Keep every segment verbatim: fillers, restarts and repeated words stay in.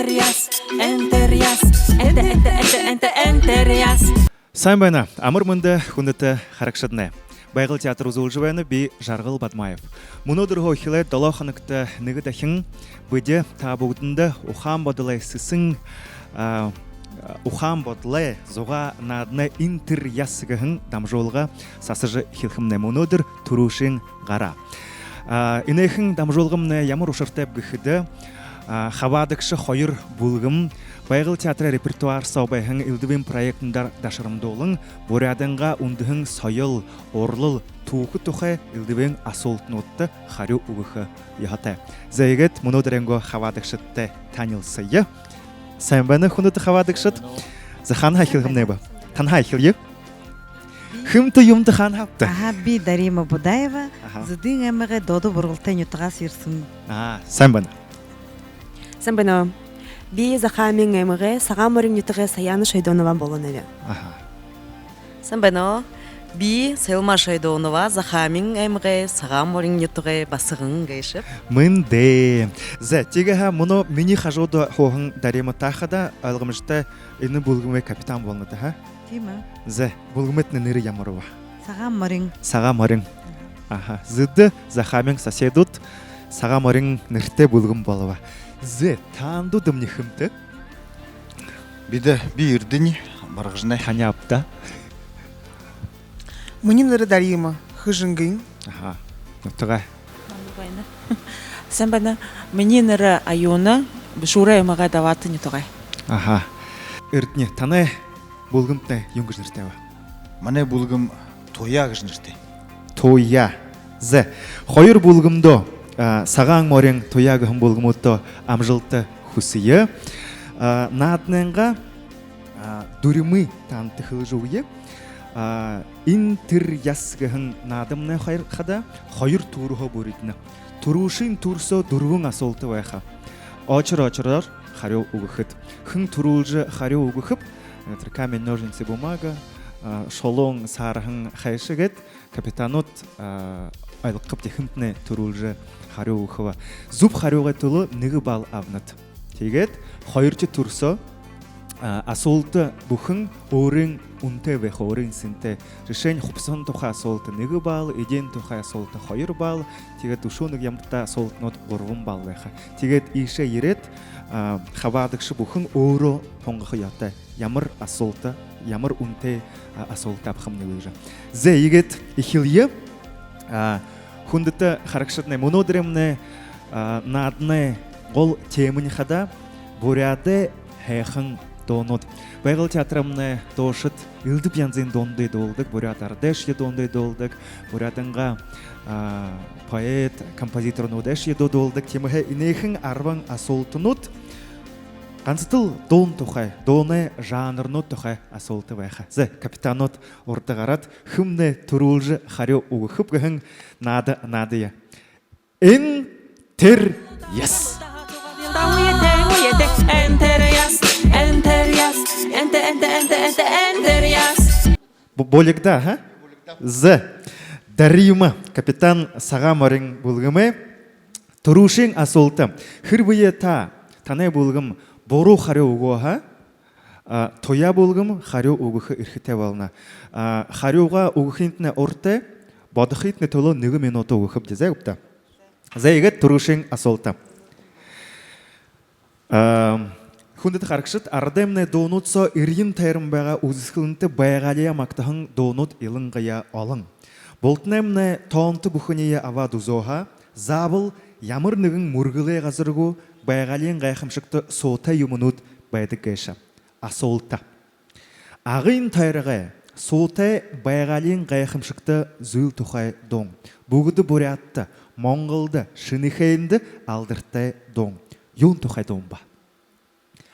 Энтеряс, энтеряс, энтэ, энтэ, энтэ, энтэ, энтеряс. Сайн байна. Амар мэндэ, хүндэтэ харагшаднай. «Байгал» театр үзүүлжэ байна. Би Жаргал Бадмаев. Мүнөөдэрһөө эхилээд долоо хоногто нэгэ дахин бидэ та бүгэдэндэ ухаан бодолой сэсэн, а, ухаан бодолой зугаа нааданай «Энтеряс» гэһэн дамжуулга сасажа эхилхэмнай. Мүнөөдэр түрүүшын гараа. А, энээхэн дамжуулгамнай ямар ушартайб гэхэдэ, а, хабаадагша хоёр бүлгэм «Байгал» театрай репертуар соо байһан элдэбын проектнуудаар дашарамдуулан, Буряадайнгаа үндэһэн соёл, урлал, түүхэ тухай элдэбын асуултануудта харюу үгэхэ ёһотой. За, иигээд мүнөөдэрэйнгөө хабаадагшадтай танилсая. Сайн байна, хүндэтэ хабаадагшад. За, хаанаһаа эхилхэмнайб? Танһаа эхилэе. Хэмта, юумта, хаанаһаабта? Аха, би Дарима Будаева, Аха. Зэдын аймагай Доодо Бургалтай нютагһаа ерэһэн. Аа, сайн байна. Сайн байна. Би Захааминай аймагай Сагаан морин нютагай Саяна Шойдонова болоноб. Аха. Сайн байна. Би Сэлмэ Шойдонова, Захааминай аймагай Сагаан морин нютагай басаган гээшэб. Мэндэ. За, тиигээ һаа, мүнөө минии хажууда һууһан Дарима, та хадаа ойлгомжотой энэ бүлгэмэй капитан болонот, аха? Тиимэ. За, бүлгэмэйтнай нэрэ ямар бэ? Сагаан морин. Сагаан морин. Аха. Зэдэ Захаамин соседууд, Сагаан морин нэрэтэй бүлгэм болобо. За, таанадуудамни хэмта? Бидэ, би Эрдэни, Баргажанай. Таниябта? Минии нэрэ Дарима, Хэжэнгын. Аха. Нютагай? Сайн байна. Минии нэрэ Аюна, Бэшүүрэй аймагай Даваата нютагай. Аха. Эрдэни, танай бүлгэмтнай юун гэжэ нэрэтэй бэ? Манай бүлгэм «Туяа» гэжэ нэрэтэй. «Туяа». За, хоёр бүлгэмдөө, а, Сагаан морин, «Туяа» гэһэн бүлгэмүүдтээ амжалта хүсэе. А, нааданайнгаа, а, дүримые таанадта хэлэжэ үгэе. А, «Энтеряс» гэһэн наадамнай хоёр хадаа хоёр турһаа бүридэнэ. Түрүүшын тур соо дүрбэн асуулта байха. Очор очороор харюу үгэхэт. Хэн түрүүлжэ харюу үгэхэб, например, камень, ножницы, бумага, а, шулуун, саарһан, хайша гээд, капитанууд, а, ойлгохобди, хэнтнай түрүүлжэ харюу үгэхэб. Зүб харюугай түлөө нэгэ балл абанат. Тиигээд хоёрдохи тур соо, а, асуулта бүхэн өөрын үнэтэй байха, өөрын сэнтэй. Жэшээнь, хубсаһан тухай асуулта нэгэ балл, эдеэн тухай асуулта хоёр балл, тиигээд үшөө нэгэ ямарта асуултанууд гурбан балл байха. Тиигээд иишээ ерээд, а, хабаадагша бүхэн өөрөө һунгаха ёһотой, ямар асуулта, ямар үнэтэй, а, асуулта абахамни гэжэ. За, иигээд эхилэе. А, хүндэтэ харагшаднай, мүнөөдэрэймнай, а, нааданай гол темэнь хадаа буряадай һайхан дуунууд. «Байгал» театраймнай дуушад элдэб янзын дуунуудые дуулдаг, буряад арадайшье дуунуудые дуулдаг, Буряадайнгаа, а, поэт, композиторнуудайшье дуу дуулдаг. Тиимэһээ энээхэн арбан асуултанууд гансатал дуун тухай, дуунай жанрнууд тухай асуулта байха. За, капитанууд урда гараад, хэмнай түрүүлжэ харюу үгэхэб гэһэн наада наадая. Энтеряс. Энтеряс, энтеряс, энтэ, энтэ, энтэ, энтэ, энтеряс. Бу-, булигдаа, ха? За. Дарима, капитан Сагаан морин бүлгэмэй. Түрүүшын асуулта. Хэрбээ та, танай бүлгэм буруу харюу үгөө һаа, а, «Туяа» бүлгэм харюу үгэхэ эрхэтэй болоно. А, харюугаа үгэхынтнай урда, бодохынтнай түлөө нэгэ минута үгэхэбди, за гүбта? За, иигээд түрүүшын асуулта. А, хүндэтэ харагшад, арадаймнай дуунууд соо эрьен тойрон байгаа үзэсхэлэнтэ байгаалияа магтаһан дуунууд илангаяа олон. Бултанаймнай тоонто бүхэниие абаад үзөө һаа, заабол ямар нэгэн мүргэлэй газар гү, байгаалиин гайхамшагта суутай юумэнүүд байдаг гээшэ. Асуулта. Агын тойрогой суутай байгаалиин гайхамшагта зүйл тухай дуун. Бүгэдэ Буряадта, Монголдо, Шэнэхээндэ алдартай дуун. Юун тухай дуун бэ?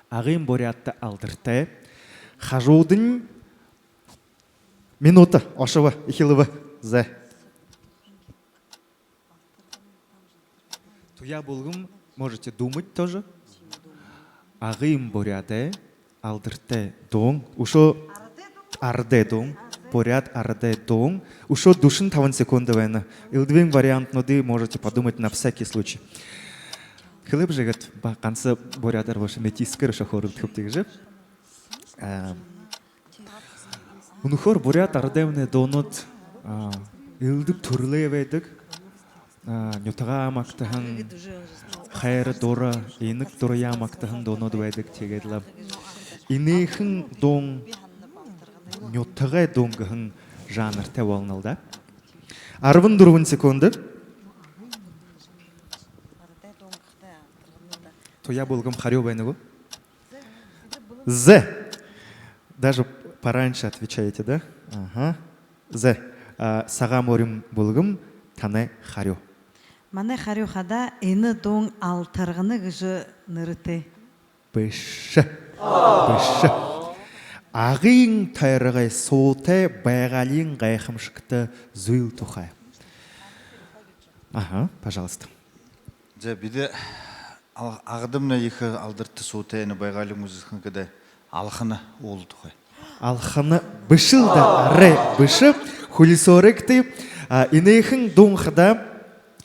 Агын Буряадта алдартай. Хажуудань минута ошобо, эхилбэ. За. «Туяа» бүлгэм, можете думать тоже. Агын Буряадай алдартай дуун. Үшөө арадай дуун. Буряад арадай дуун. Үшөө дүшэн табан секунда байна. Элдэбын вариантнуудые можете подумать на всякий случай. Хэлэбэб гээд, ба ганса буряадаар бэшэ, метисээр үшөө хөөрэлдэхэбди гэжэ. Аа, үнэхөөр буряад арадаймнай дуунууд, аа, элдэб түрэлэй байдаг. Аа, нютагаа магтаһан, хайра дура, инаг дураяа магтаһан дуунууд байдаг. Тиигээд лэ энээхэн дуун нютагай дуун гэһэн жанртай болоно лэ даа. Арбан дүрбэн секунда. Туяа бүлгэм, харюу байна гү? Зэ. Даже пораньше отвечаете, да? Ага. Зэ. А, Сагаан морин бүлгэм, танай харюу. Манай харюу хадаа энэ дуун Алтаргана гэжэ нэрэтэй. Бэшэ. Бэшэ. Агын тойрогой суутай байгаалиин гайхамшагта зүйл тухай. Ага, пожалуйста. Зэ, бидэ ал-, Агадамнай ехэ алдарта суутай, энэ байгаалиин үзэсхэлэн гэдэг Алхана уул тухай. Алхана бэшэл даа, арай бэшэ, хүлисөөрэгты. А, энээхэн дуун хадаа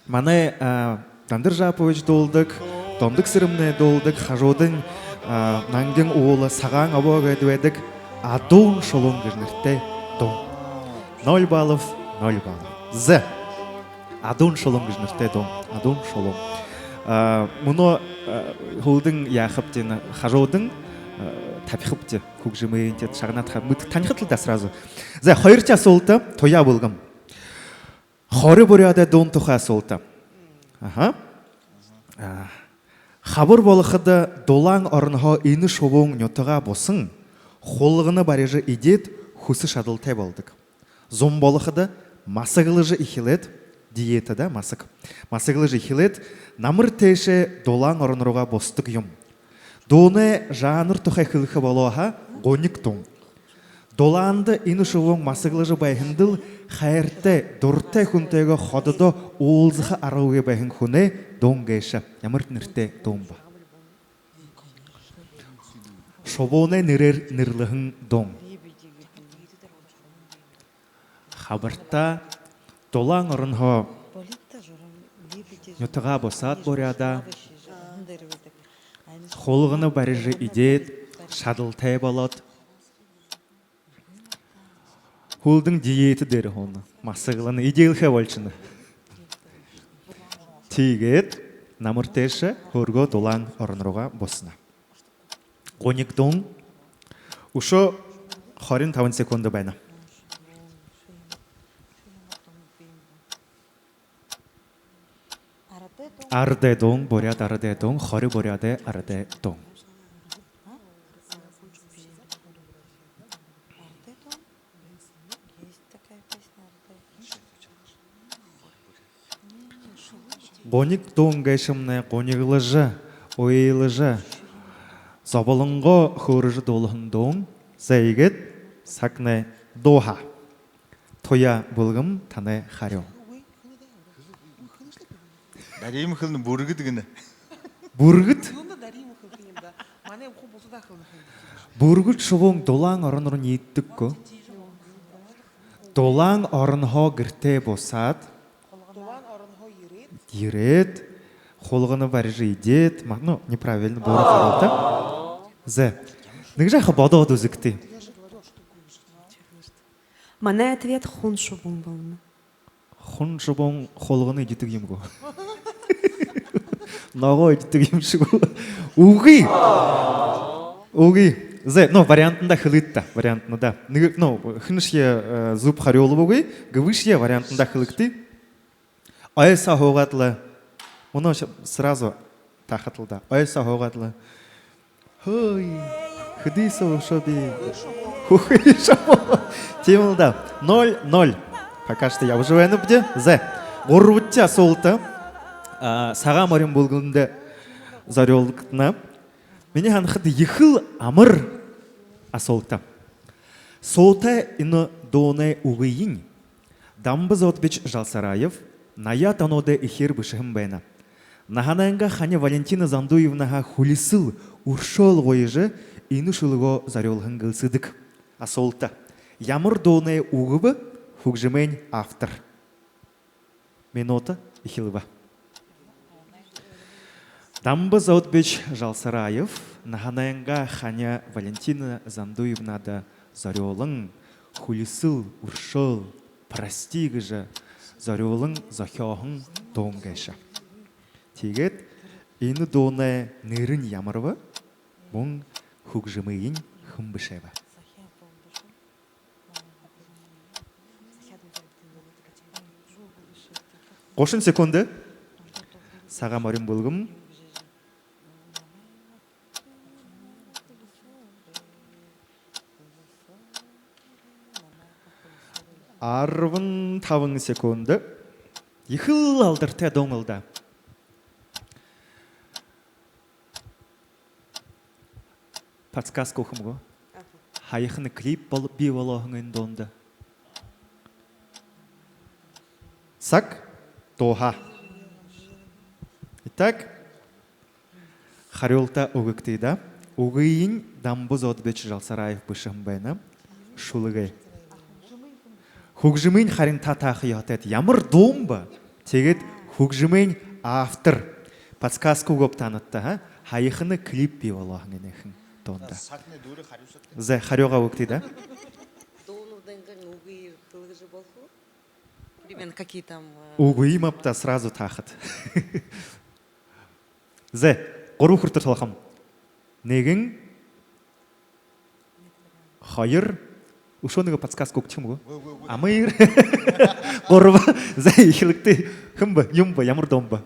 манай, а, Дандар Жапович дуулдаг, Дондог Сэрэмнай дуулдаг, хажуудань, а, Нангин уула, Сагаан обоо гээд байдаг, Адуун шулуун гэжэ нэрэтэй дуун. Ноль баллов, ноль баллов. Зэ. Адуун шулуун гэжэ нэрэтэй дуун. Адуун шулуун. А, мүнөө, а, һүүлдэнь яахабди, энэ хажуудань, а, табихабди. Хүгжэмынь тэдэ шагнаад ха-, мэд-, танихат лэ даа сразу. Зэ, хоёрдохи асуулта, Туяа бүлгэм. Хори буряадай дуун тухай асуулта. Аха. А, хабар болоходо дулаан оронһоо энэ шубуун нютагаа бусан, хулгана барижа эдеэд, хүсэ шадалтай болодог. Зун болоходо масаглажа эхилээд, диета даа, масаг. Масаглажа эхилээд, намар тээшээ дулаан орон руугаа бусадаг юм. Дуунай жанр тухай хэлэхэ болоо һаа, гуниг дуун. Дулаанда энэ шубуун масаглажа байһандал хайратай, дуратай хүнтэйгөө хододоо уулзаха аргагүй байһан хүнэй дуун гээшэ. Ямар нэрэтэй дуун бэ? Шубуунай нэрээр нэрлэһэн дуун. Хабартаа дулаан оронһоо нютагаа бусаад, буряадаа хулгана барижа эдеэд, шадалтай болоод, һүүлдэнь диета дээрэ һууна. Масаглана, эдеэлхээ болишоно. Тиигээд намар тээшээ һөөргөө дулаан орон руугаа бусана. Гуниг дуун. Үшөө хорин табан секунда байна. Арадай дуун, буряад арадай дуун, хори буряадай арадай дуун. Гуниг дуун гээшэмнай гуниглажа, уйлажа, зоболонгоо хөөрэжэ дуулаһан дуун. Зэ, иигээд сагнай дууһаа. Туяа бүлгэм, танай харюу. Дарима хэлэнэ, бүргэд гэнэ. Бүргэд? Юундэ дарима хэлэхэ юм даа? Манай үхибүүд бултадаа хэлэнэ юм. Бүргэд шубуун дулаан орон руу ниидэдэг гү? Дулаан оронһоо гэртээ бусаад, ерээд, хулгана барижа эдеэд, ма-, ну, неправильно, буруу хариулта. Зэ. Нэгэ жаахан бодоод үзэгты. Манай ответ хун шубуун болоно. Хун шубуун хулгана эдидэг юм гү? Ногоо эдидэг юм шэнги гү? Үгы. Үгы. Зэ, ну, вариантнуудаа хэлыт даа, вариантнуудаа. Нэгэ, ну, хэншье, э, зүб харюулбагүй, гэбэшье вариантнуудаа хэлэгты. Ой соо һуугаад лэ. Мүнөө ш-, сразу таахат лэ даа. Ой соо һуугаад лэ. Хөөе, хэды соо үшөө би. Хүхы шубуун. Тиимэл даа. Ноль ноль. Пока что ябажа байнабди. Зэ. Гурбадахи асуулта. А, Сагаан морин бүлгэндэ зорюулагдана. Минии һанахада, ехэл амар асуулта. Суутай энэ дуунай үгыень Дамба Зодбич Жалсараев наяад онуудай эхеэр бэшэһэн байна. Наһанайнгаа хани Валентина Зандуевнаһаа хүлисэл, үршөөл гуйжа, энэ шүлэгөө зорюулһан гэлсэдэг. Асуулта. Ямар дуунай үгэ бэ, хүгжэмэй автор? Минута эхилбэ. Дамба Зодбич Жалсараев наһанайнгаа ханя Валентина Зандуевнада зорюулан «Хүлисэл, үршөөл, прости» гэжэ зорюулан зохёоһон дуун гээшэ. Тиигээд энэ дуунай нэрэнь ямар бэ? Мүн хүгжэмынь хэн бэшээ бэ? Гушан секунда. Сагаан морин бүлгэм. Арбан табан секунда. Ехэл алдартай дуун лэ даа. Подсказка үгэхэ юм гү? Һаяхана клип бол-, бии болооһон энэ дуунда. Саг дууһаа. Итак, харюулта үгэгты даа. Үгыень Дамба Зодбич Жалсараев бэшэһэн байна. Шүлэгэй. Хүгжэмынь харин та тааха ёһотойт. Ямар дуун бэ? Тиигээд хүгжэмынь автор. Подсказка үгөөб таанадта, ха? Һаяхана клип бии болооһон энэхэн дуунда. Сагнай дүүрээ, харюусаг. Зэ, харюугаа үгэгты даа. Дуунуудайнгаа үгыень хэлэжэ болохо гү? Примерно какие там, э, үгы юм абтаа, сразу таахат. Зэ, гурба хүрэтэр тоолохом. Нэгэн, хоёр, үшөө нэгэ подсказка үгэхэм гү? Үгы, үгы, үгы. Амар. Гурба. Зэ, эхилэгты. Хэн бэ? Юун бэ? Ямар дуун бэ?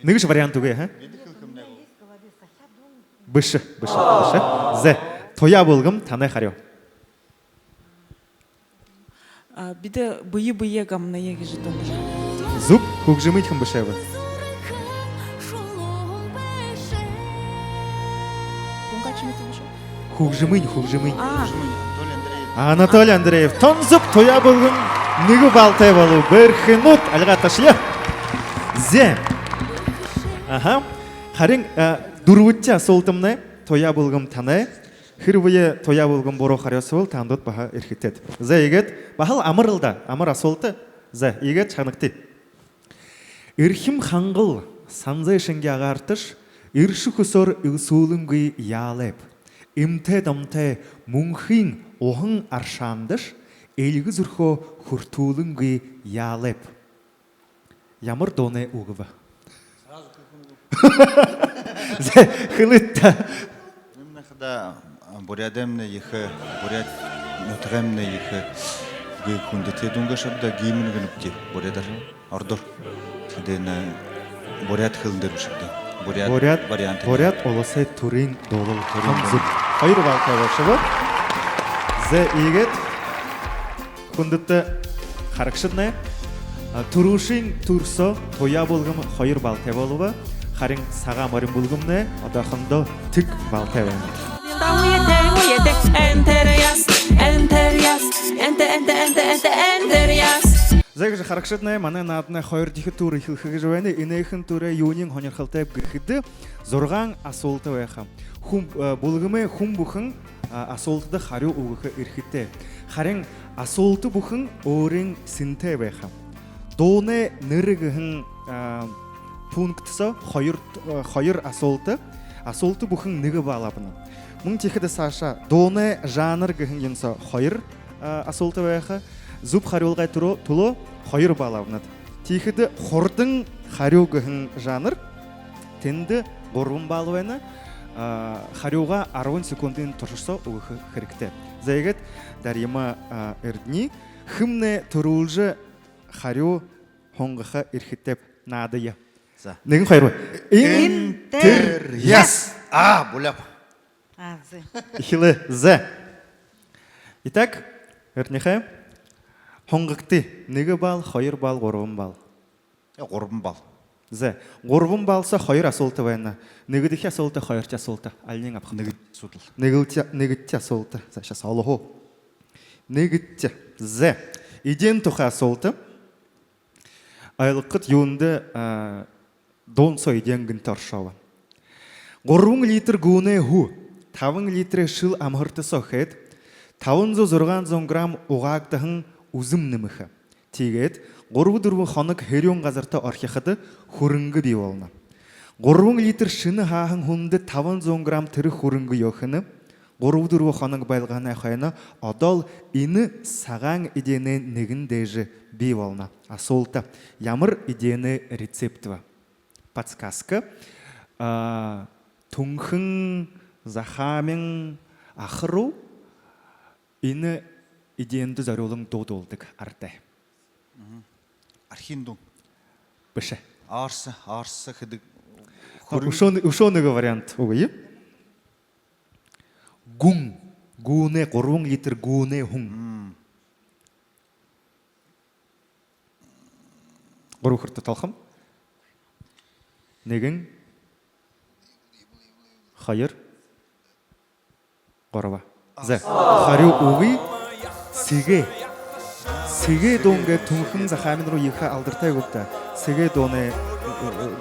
Нэгэшье вариант үгы, ха? Бэшэ, бэшэ, бэшэ. Зэ, Туяа бүлгэм, танай харюу. А, бидэ «Бэе бэеэ гамная» гэжэ дуун. Зүб. Хүгжэмынь хэн бэшээ бэ? Хүгжэмынь, хүгжэмынь. А. Анатолий Андреев. Тон зүб. Туяа бүлгэм нэгэ балтай болоо. Бэрхэнүүд, альгаа ташая. Зэ. Аха. Харин, а, дүрбэдэхи асуултамнай, Туяа бүлгэм, танай. Хэрбээ Туяа бүлгэм буруу харюусабал, таанадууд баһа эрхитэйт. Зэ, иигээд баһал амар лэ даа, амар асуулта. Зэ, иигээд шагнагты. Эрхим хангал санзай шэнги агаарташ эршэ хүсөөр элсүүлэнгүй яалайб. Эмтэй домтой мүнхын уһан аршаандаш эльгэ зүрхөө хүртүүлэнгүй яалайб. Ямар дуунай үгэ бэ? Зэ, хэлыт даа. Юумэнэй хадаа, а, буряадаймнай ехэ, буряад нютагаймнай ехэ гэ-, хүндэтэй дуун гээшэ аабза, гимн гэнэбди буряадаар, ородоор. Тиигээд энэ буряад хэлэн дээрэ бэшэгдээ. Буряад, буряад вариант. Буряад уласай түрын дуулал. Түрын дуулал. Зүб. Хоёр балтай болошобо. Зэ, иигээд хүндэтэ харагшаднай, а, түрүүшын тур соо Туяа бүлгэм хоёр балтай болобо, харин Сагаан морин бүлгэмнай одоохондоо тэг балтай байна. Зэ, гэжэ харагшаднай, манай нааданай хоёрдохи тур эхилхэ гэжэ байна. Энэхэн турай юуниинь һонирхолтойб гэхэдэ, зургаан асуулта байха. Хүн, э, бүлгэмэй хүн бүхэн, а, асуултада харюу үгэхэ эрхитэй. Харин асуулта бүхэн өөрын сэнтэй байха. Дуунай нэрэ гэһэн, а, пункт соо хоёр, э, хоёр асуулта. Асуулта бүхэн нэгэ балл абана. Мүн тиихэдэ саашаа дуунай жанр гэһэн юун соо хоёр, а, асуулта байха. Зүб харюулгын түлөө, түлөө хоёр балл абанат. Тиихэдэ хурдан харюу гэһэн жанр, тэндэ гурбан балл байна. А, харюугаа арбан секундын турша соо үгэхэ хэрэгтэй. Зэ, иигээд Дарима, а, Эрдэни, хэмнай түрүүлжэ харюу һунгаха эрхитэйб, наадая. За. Нэгэн, хоёр. Ин-, Интер-, Интер-, яс. Яс. А, буляб. А, зэ. Эхилээ, зэ. Итак, Эрдэни ахай, һунгагты. Нэгэ балл, хоёр балл, гурбан балл. Э, гурбан балл. Зэ, гурбан балл соо хоёр асуулта байна. Нэгэдэхи асуулта, хоёрдохи асуулта. Алиниинь абахабта? Нэгэдэхи асуулта. Нэгэлтэ-, нэгэдэхи асуулта. За, сейчас олохо. Нэгэдэхи. Зэ, эдеэн тухай асуулта. Ойлгохот, юундэ, а, дуун соо эдеэн гэнтэ оршооб. Гурбан литр гүүнэй һү, табан литр шэл амһарта соо хээд, табан зуун, зургаан зуун грамм угаагдаһан үзэм нэмэхэ. Тиигээд гурба-дүрбэн хоног һэрюун газарта орхиходо хүрэнгэ бии болоно. Гурбан литр шэнэ хааһан һүндэ табан зуун грамм тэрэ хүрэнгэ ёохинь. Гурба-дүрбэн хоног байлгаһанай хойно одоол энэ сагаан эдеэнэй нэгэн дээжэ бии болоно. Асуулта: ямар эдеэнэй рецепт бэ? Подсказка. А, Түнхэн, Захаамин, Ахаруу энэ эдеэндэ зорюулан дуу дуулдаг арадай. Архиин дуун. Бэшэ. Арса, арса гэдэг. Үшөө, үшөө нэгэ вариант үгы. Гүн. Гүнэй, гурбан литр гүнэй һүн. Гурба хүрэтэр тоолохом. Нэгэн, хоёр, гурба. Зэ, харюу үгы. Сэгээ. Сэгээ дуун гээд Түнхэн, Захаамин руу ехэ алдартай гүб даа. Сэгээ дуунай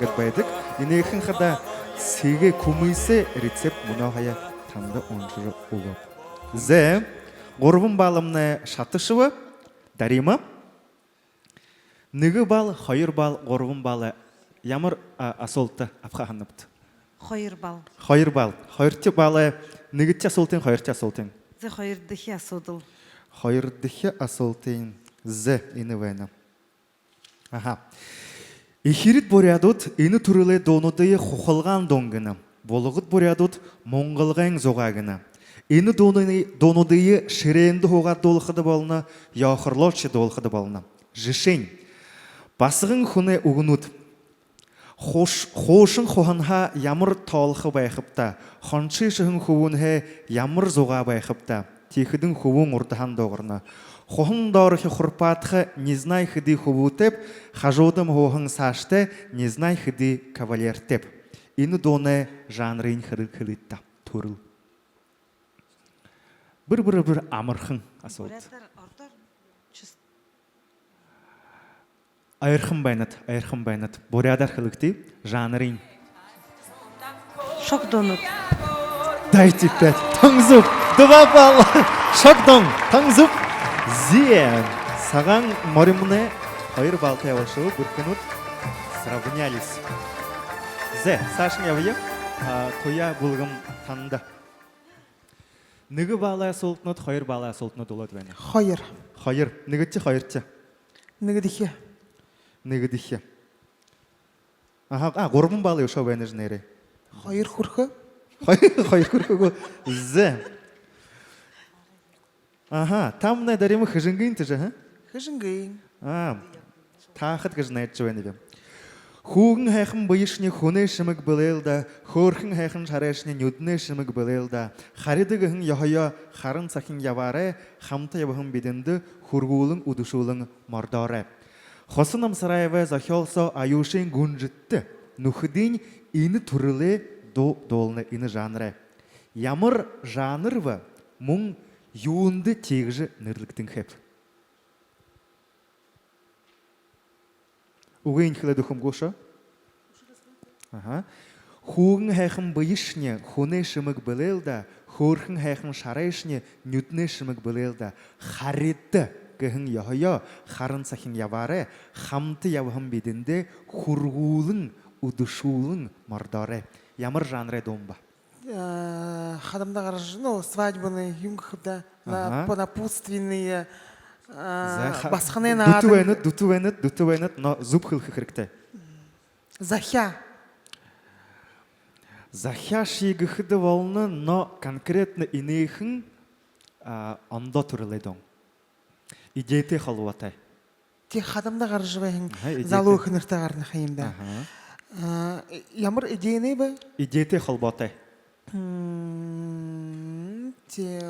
гээд байдаг. Энэхэн хадаа сэгээ, кумысэй рецепт мүнөө һая танда уншажа үгөөб. Зэ, гурбан баллымнай шаташаба. Дарима. Нэгэ балл, хоёр балл, гурбан балл. Ямар, а, асуулта абаха һананабта? Хоёр балл. Хоёр балл. Хоёрдохи балл, нэгэдэхи асуултань, хоёрдохи асуултань. Зэ, хоёрдохи асуудал. Хоёрдохи асуултань. Зэ, энэ байна. Аха. Эхирид буряадууд энэ түрэлэй дуунуудые хухалгаан дуун гэнэ. Булагад буряадууд мунгалгайн зугаа гэнэ. Энэ дуунай-, дуунуудые шэрээндэ һуугаад дуулахада болоно, ёохорлоошье дуулахада болоно. Жэшээнь, басаган хүнэй үгэнүүд. Хууш-, хуушан хуһанһаа ямар тоолохо байхабта, хоншишоһон хүбүүнһээ ямар зугаа байхабта. Тиихэдэнь хүбүүн урдаһаань дуугарна. Хуһан доорохи хурпаадха не знай хэды хүбүүтэйб, хажуудам һууһан сааштай не знай хэды кавалертэйб. Энэ дуунай жанрынь хэр-, хэлыт даа, түрэл. Бэр, бэр, бэр амархан асуулта. Буряадаар, ородоор, чис- Ойрхон байнат, ойрхон байнат. Буряадаар хэлэгты, жанрынь. Шог дуунууд. Дайте пять. Тон зүб. Два балла. Шог дуун. Тон зүб. Зэ, сагаан моримнай хоёр баллтай болошоо, бэрхэнүүд сравнялись. Зэ, саашань ябая. А, Туяа, Бүлгэм, танда. Нэгэ баллай асуултанууд, хоёр баллай асуултанууд болоод байна. Хоёр. Хоёр. Нэгэдэхи, хоёрдохи. Нэгэдэхи. Нэгэдэхи. Аха, а, гурбан балл үшөө байна жэ нээрээ. Хоёр хүрхэ. Хоёр, хоёр хүрхэ гү? Зэ. Аха, тамнай Дарима Хэжэнгын тэжэ, ха? Хэжэнгын. А, таахат гэжэ найдажа байнаб. Хүүгэн һайхан бэешни хүнэй шэмэг бэлэй л даа, хөөрхэн һайхан шарайшни нюдэнэй шэмэг бэлэй л даа. Харида гэһэн ёһоёо харан сахин ябаарай, хамта ябаһан бидэндэ хүргүүлэн, үдэшүүлэн мордоорой. Хоса Намсараевай зохёол соо Аюушын гүнжэдтэ нүхэдынь энэ түрэлэй дуу дуулна, энэ жанрай. Ямар жанр бэ, мүн юундэ тиигэжэ нэрлэгдэнхэйб? Үгыень хэлээд үгэхэм гүш? Аха. Хүүгэн һайхан бэешни хүнэй шэмэг бэлэй л даа, хөөрхэн һайхан шарайшни нюдэнэй шэмэг бэлэй л даа. Харида гэһэн ёһоёо харан сахин ябаарай, хамта ябаһан бидэндэ хүргүүлэн, үдэшүүлэн мордоорой. Ямар жанрай дуун бэ? Э, хадамда гаража, ну, свадьбанай, юун гэхэб даа, на-, аха, по-, напутственные, э, за, ха-, басаганай наадан. Дүтэ байнат, дүтэ байнат, дүтэ байнат, но зүб хэлэхэ хэрэгтэй. Захяа. Захяашье гэхэдэ болоно, но конкретно энэхэн, а, ондоо түрэлэй дуун. Эдеэтэй холбоотой. Тии, хадамда гаража байһан, аха, эдеэтэй, залуу эхэнэртэй гарана ха юм даа. Аха. А, ямар эдеэнэй бэ? Эдеэтэй холбоотой. М, тии,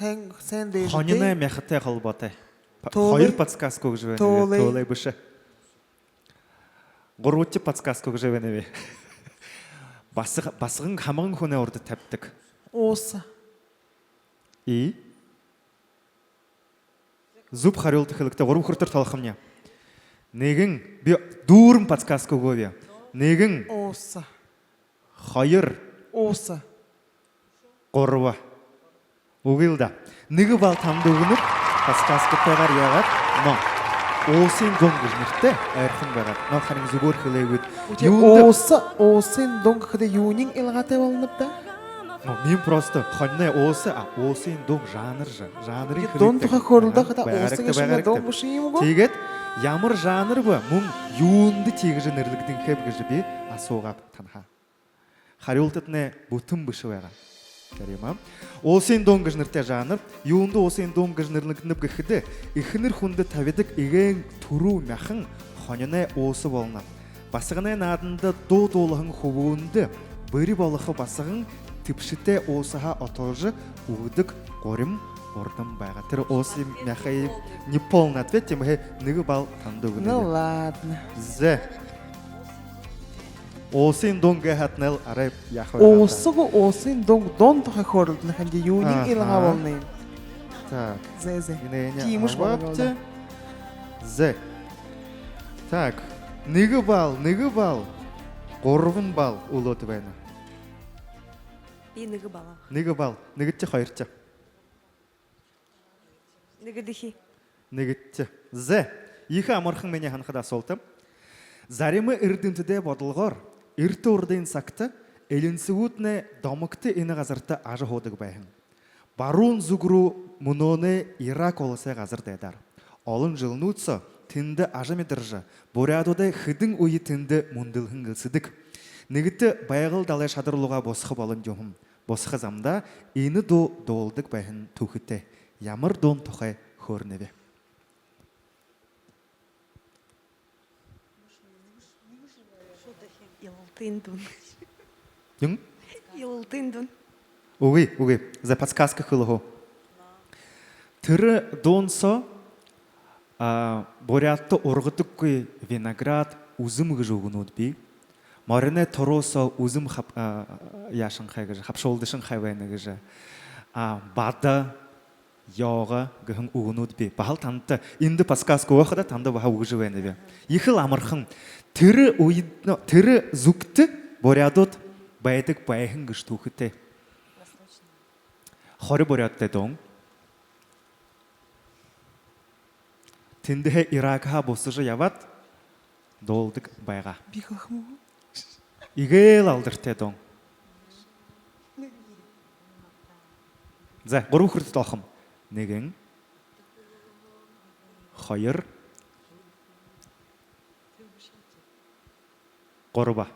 һайн, һайн дээжэтэй. Хониной мяхатай холбоотой. П-, туйлай. Хоёр подсказка үгэжэ байнаб. Туйлай. Туйлай бэшэ. Гурбадахи подсказка үгэжэ байнаб. Басаг-, басаган һамган хүнэй урда табидаг. Ууса. И? Зүб харюулта хэлэгты, гурба хүрэтэр тоолохомни. Нэгэн, би дүүрэн подсказка үгөөб. Нэгэн. Ууса. Хоёр. Ууса. Гурба. Үгы л даа. Нэгэ балл танда үгэнэб, подсказкатайгаар яагаад, но Уусын дуун гэжэ нэрэтэй ойрохон байгаа. Но харин зүбөөр хэлээгүйт. Юундэ ууса, уусын дуун гэхэдэ юуниинь илгаатай болоноб даа? Ну, мин просто хониной ууса, а уусын дуун жанр жа. Жанрыень хэлэхэ. Дуун тухай хөөрэлдөө хадаа ууса гэжэ дуун бэшэ юм гү? Тиигээд ямар жанр бэ, мүн юундэ тиигэжэ нэрлэгдэнхэйб гэжэ би асуугааб танһаа. Харюултатнай бүтэн бэшэ байгаа. Тэрэ юм аа. Уусын дуун гэжэ нэрэтэй жанр. Юундэ уусын дуун гэжэ нэрлэгдэнэб гэхэдэ, эхэнэр хүндэ табидаг эгээн түрүү мяхан хониной ууса болоно. Басаганай нааданда дуу дуулаһан хүбүүндэ бэри болохо басаган тэбшэтэй уусаһаа отолжо үгэдэг гурим урдам байгаа. Тэрэ уусын мяхын неполный ответ, тиимэһээ нэгэ балл танда үгэнэб. Ну ладно. Зэ. Уусын дуун гэхэ хадань лэ арай яаха байгаа. Ууса гү, уусын дуун, дуун тухай хөөрэлдэнэ һаань, юуниинь илгаа болоно юм. Так. Зэ, зэ. Энээниие абаабди. Зэ. Так. Нэгэ балл, нэгэ балл. Гурбан балл үлөөд байна. Би нэгэ балл. Нэгэ балл. Нэгэдэ, хоёрдо. Нэгэдэхи. Нэгэдэхи. Зэ. Ехэ амархан, минии һанахада, асуулта. Зарима эрдэмтэдэй бодолгоор, эртэ урдын сагта элинсэгүүднай домогто энэ газарта ажаһуудаг байһан. Баруун зүг руу мүнөөнэй Ирак уласай газар дайдаар. Олон жэлнүүд соо тэндэ ажамидаржа, буряадуудай хэдэн үе тэндэ мүндэлһэн гэлсэдэг. Нэгэтэ Байгал далай шадар руугаа бусаха болонхой юм. Бусаха замдаа энэ дуу дуулдаг байһан түүхэтэй. Ямар дуун тухай хөөрэнэб? Илалтын дуун. Юун? Илалтын дуун. Үгы, үгы. За, подсказка хэлэхэ гү? Тэрэ дуун соо, а, буряадта ургадаггүй виноград, үзэм гэжэ үгэнүүд бии. Мориной туруу соо үзэм хаб-, а, яашанхай гэжэ, хабшуулдашанхай байна гэжэ. А, бада, ёго гэһэн үгэнүүд бии. Баһал танда эндэ подсказка үгэхэдэ, танда баһа үгэжэ байнаб. Ехэл амархан. Тэрэ үе, но, тэрэ зүгтэ буряадууд байдаг байһан гэжэ түүхэтэй. Хори буряадтай дуун. Тэндэһээ Иракһаа бусажа ябаад дуулдаг байгаа. Би хэлэхэ юм гү? Эгээл алдартай дуун. За, гурба хүрэтэр тоолохом. Нэгэн, хоёр, гурба.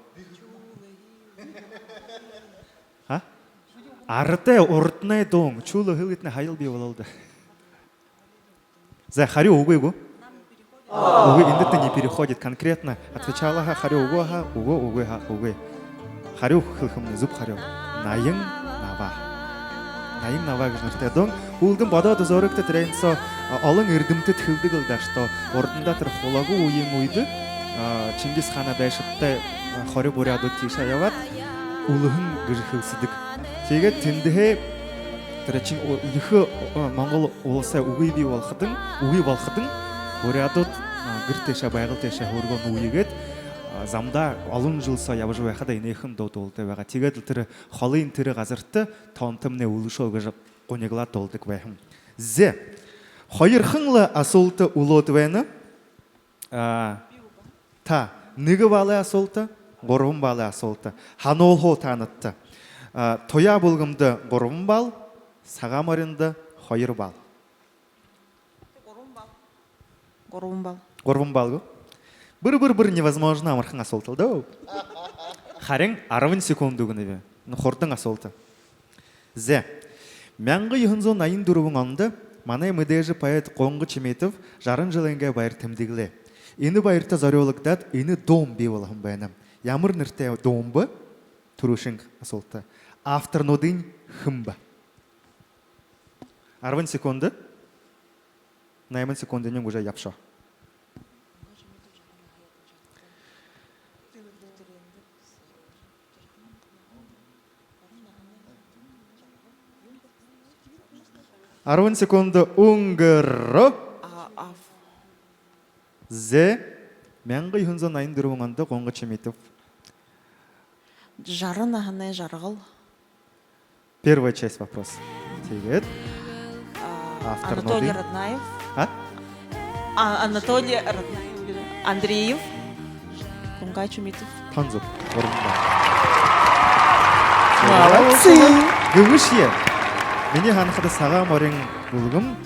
А? Арадай урданай дуун. Чүлөө хэлэгтнэ, хаяал бии болоол даа. За, харюу үгы гү? Үгы, эндэ тэ не переходит. Конкретно отвечала һаа, харюу үгы һаа, үгы, үгы һаа, үгы. Харюу хэлэхэмнай, зүб харюу. Наян Наваа. Наян Наваа гэжэ нэрэтэй дуун. Һүүлдэнь бодоод үзөөрэгты, тэрээн соо, а, олон эрдэмтэд хэлэдэг лэ даа, что урдандаа тэрэ Хулагу үеын үедэ, а, Чингис хаанай дайшадтай, а, хори буряадууд тиишээ ябаад үлэһэн гэжэ хэлсэдэг. Тиигээд тэндэһээ тэрэ чин-, о, ехэ, о, Монгол уласай үгы бии болоходонь, үгы болоходонь буряадууд, а, гэр тээшээ, Байгал тээшээ һөөргөө нүүеэгээд, а, замдаа олон жэл соо ябажа байхада энэхэн дуу дуулдаг байгаа. Тиигээд лэ тэрэ холын тэрэ газарта тоонтомнай үлэшөө гэжэ гуниглаад дуулдаг байһан. Зэ. Хоёрхон лэ асуулта үлөөд байна. А, та, нэгэ баллай асуулта, гурбан баллай асуулта. Һануулха таанадта. А, Туяа бүлгэмдэ гурбан балл, Сагаан мориндо хоёр балл. Гурбан балл. Гурбан балл гү? Бүри, бүри, бүри невозможно амархан асуулта лэ даа. Харин арбан секунда үгэнэб. Ну, хурдан асуулта. Зэ. Мянга юһэн зуун наян дүрбэн ондо манай мэдээжэ поэт Гунга Чимитов жаран жэлэйнгээ баяр тэмдэглээ. Энэ баярта зорюулагдаад энэ дуун бии болоһон байна. Ямар нэрэтэй дуун бэ? Түрүүшын асуулта. Авторнуудынь хэн бэ? Арбан секунда. Найман секундань уже ябашоо. Арбан секунда үнгэрөө. А, а. Зэ, мянга юһэн зуун наян дүрбэн ондо Гунга Чимитов. Жаран наһанай жаргал. Первая часть вопроса. Тиигээд. А, автор Анатолий Раднаев. А? А, Анатолий Р-, Андреев. Гунгай Чумитов. Тон зүб. Уран байна. Молодцы. Гэмшье. Минии һанахада, Сагаан морин бүлгэм,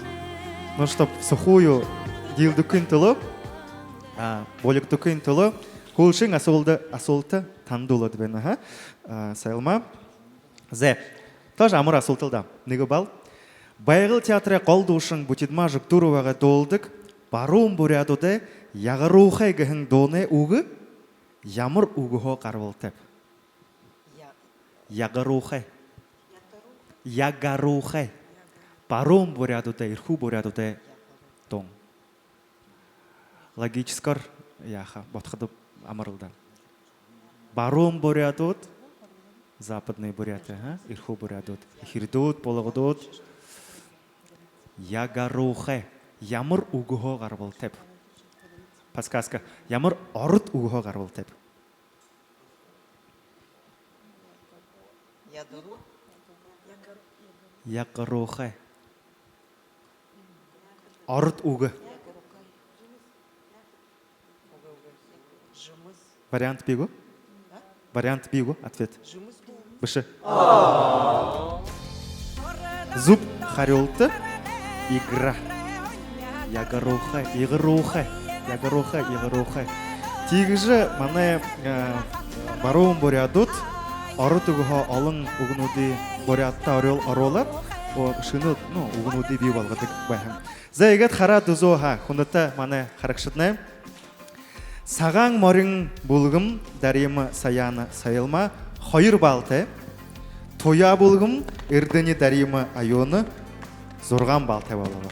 ну, чтоб сухую диилдэгхын түлөө, а, булигдахын түлөө, һүүлшын асуулда, асуулта танда үлөөд байна, ха? А, Саялма. Зэ. Тоже амар асуулта л даа. Нэгэ балл. Байгал театрай гол дуушан Бутидма Жигдуровагай дуулдаг «Баруун буряадуудай ягаруухай» гэһэн дуунай үгэ ямар үгэһөө гарбалтайб? Я- Ягаруухай. Ягаруухай. Баруун буряадуудай, эрхүү буряадуудай дуун. Логическоор яаха, бодоходо амар л даа. Баруун буряадууд, западные буряты, а? Эрхүү буряадууд, эхиридүүд, булагадууд. Ягаруухай. Ямар үгэһөө гарбалтайб? Подсказка. Ямар ород үгэһөө гарбалтайб? Ягаруу. Ягаруухай. Ород үгэ. Вариант бии гү? Вариант бии гү? Ответ. Бэшэ. Зүб харюулта — игра. Ягаруухай, ягаруухай, ягаруухай, ягаруухай. Тиигэжэ манай, э, баруун буряадууд ород үгэһөө олон үгэнүүдые буряадта орюул-, оруулаад, о, шэнэ, ну, үгэнүүдые бии болгодог байһан. Зэ, иигээд хараад үзөө һаа, хүндэтэ манай харагшаднай. Сагаан морин бүлгэм, Дарима Саяна, Саялма хоёр баллтай. Туяа бүлгэм, Эрдэни Дарима, Аюна зургаан баллтай болобо.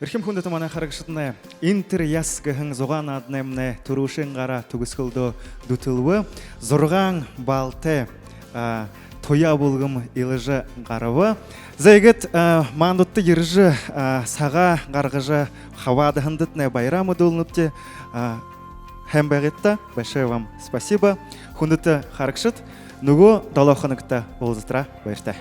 Эрхим хүндэтэ манай харагшаднай, «Интерьяс» гэһэн зугаа нааданаймнай түрүүшын гараа түгэсхэлдөө дүтэлбэ. Зургаан баллтай, а, Туяа бүлгэм илажа гараба. Зэ, иигээд, а, маанадта ерэжэ, а, сагаа гаргажа хабаадаһандатнай баяраа мэдүүлнэбди. А, һайн байгты даа. Большое вам спасибо. Хүндэтэ харагшад, нүгөө долоо хоногто уулзатараа. Баяртай.